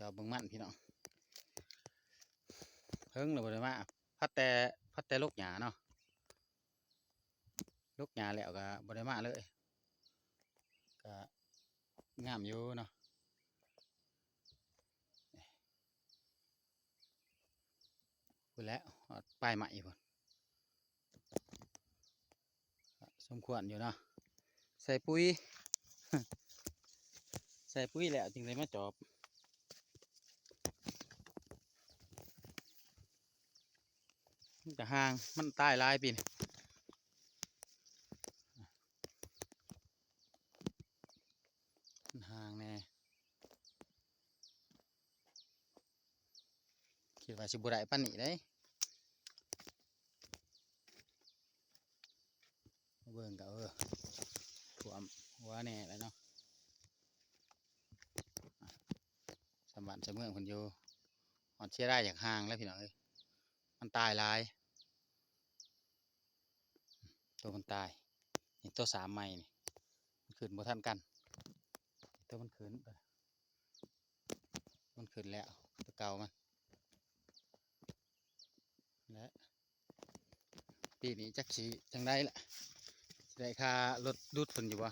ຈອບເບິ່ງມັນພີ່ນ້ອງ ເຫິງແລ້ວບໍ່ໄດ້ມາ ພັດແຕ່ ພັດແຕ່ລົກຫຍ້າເນາະ ລົກຫຍ້າແລ້ວກໍບໍ່ໄດ້ມາເລີຍ ກໍງາມຢູ່ເນາະ ພຸ້ນແຫຼະ ຮອດປາຍໄມ້ພຸ້ນ. ສົມຄວນຢູ່ເນາະ ໃສ່ປຸ໋ຍ ໃສ່ປຸ໋ຍແລ້ວຈຶ່ງໄດ້ມາຈອບ ມັນກະຫ່າງ ມັນຕາຍຫຼາຍປີນີ້ ມັນຫ່າງແດ່ ຄິດວ່າຊິບໍ່ໄດ້ປານນີ້ເດ້ ມາເບິ່ງກໍ ເອີ ຖ້ວມຫົວແດ່ແລ້ວເນາະ ສ່ຳບ້ານສ່ຳເມືອງເພິ່ນຢູ່ ຮອດເສຍດາຍຢາກຫ່າງແລ້ວພີ່ນ້ອງເອີຍ ມັນຕາຍຫຼາຍ ໂຕມັນຕາຍ ນີ້ໂຕສາມໃໝ່ນີ້ ມັນຂຶ້ນບໍ່ທັນກັນ ໂຕມັນຂຶ້ນ ມັນຂຶ້ນແລ້ວ ໂຕເກົ່າມັນ ແລະ ປີນີ້ຈັກຊິຈັ່ງໃດລະ ຊິໄດ້ຄ່າລົດດູດເພິ່ນຢູ່ບໍ່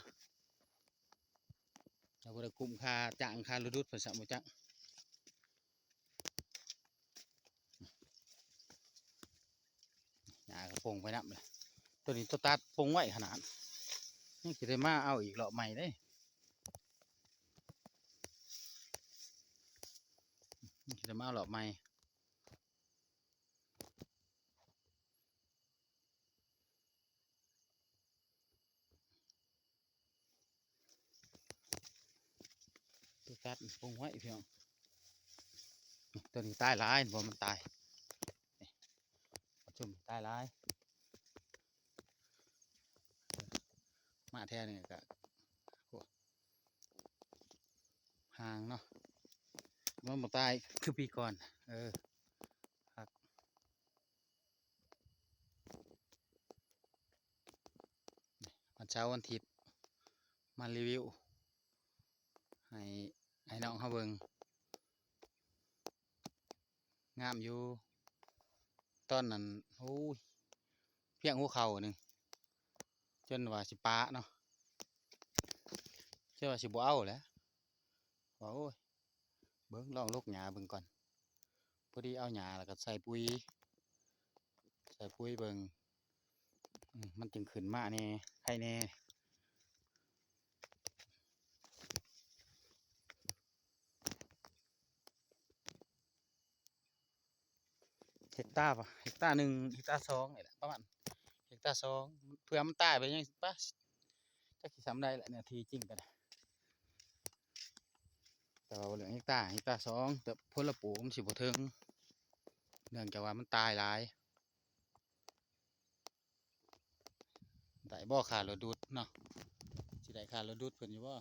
ເຮົາບໍ່ໄດ້ກຸ້ມຄ່າຈ້າງຄ່າລົດດູດເພິ່ນຊ້ຳບໍ່ຈັກ ຫຍ້າກໍປົງໄປນຳແຫຼະ ໂຕນີ້ໂຕຕັດປົງໄວຂະໜາດ ຍັງຊິໄດ້ມາເອົາອີກລອບໃໝ່ເດ້ ຍັງຊິໄດ້ມາເອົາລອບໃໝ່. ໂຕຕັດປົງໄວພີ່ນ້ອງ ໂຕນີ້ຕາຍຫຼາຍ ບໍ່ ມັນຕາຍ ນີ້ ປະຊຸມຕາຍຫຼາຍ ມາແຖວນີ້ກະ ໂອ້ ຫ່າງເນາະ ມັນບໍ່ຕາຍຄືປີກ່ອນ ເອີ ຄັກ ວັນເສົາວັນທິດ ມາຣີວິວໃຫ້ ໃຫ້ນ້ອງເຮົາເບິ່ງ ງາມຢູ່ ຕອນນັ້ນ ໂອ້ຍ ພຽງຫົວເຂົ່າໜຶ່ງ ຈົນວ່າຊິປະເນາະ ຈົນວ່າຊິບໍ່ເອົາແຫຼະ ວ່າ ໂອ້ຍ ເບິ່ງ ລອງລົກຫຍ້າເບິ່ງກ່ອນ ພໍດີເອົາຫຍ້າແລ້ວກໍໃສ່ປຸ໋ຍ ໃສ່ປຸ໋ຍເບິ່ງ ອືມ ມັນຈຶ່ງຂຶ້ນມາແດ່ ໄຄແດ່ ເຮັກຕາບໍ່ ເຮັກຕາໜຶ່ງ ເຮັກຕາສອງນີ້ແຫຼະ ປະມານເຮັກຕາສອງ ເພື່ອມັນຕາຍໄປຍັງປະ ຈັກຊິສ່ຳໃດລະ ເນື້ອທີ່ຈິງກໍໄດ້ ແຕ່ວ່າເລື່ອງເຮັກຕາ ເຮັກຕາສອງ ແຕ່ຜົນລະປູກມັນຊິບໍ່ເຖິງ ເນື່ອງຈາກວ່າມັນຕາຍຫຼາຍ ໄດ້ບໍ່ຄ່າລົດດູດເນາະ ຊິໄດ້ຄ່າລົດດູດເພິ່ນຢູ່ບໍ່?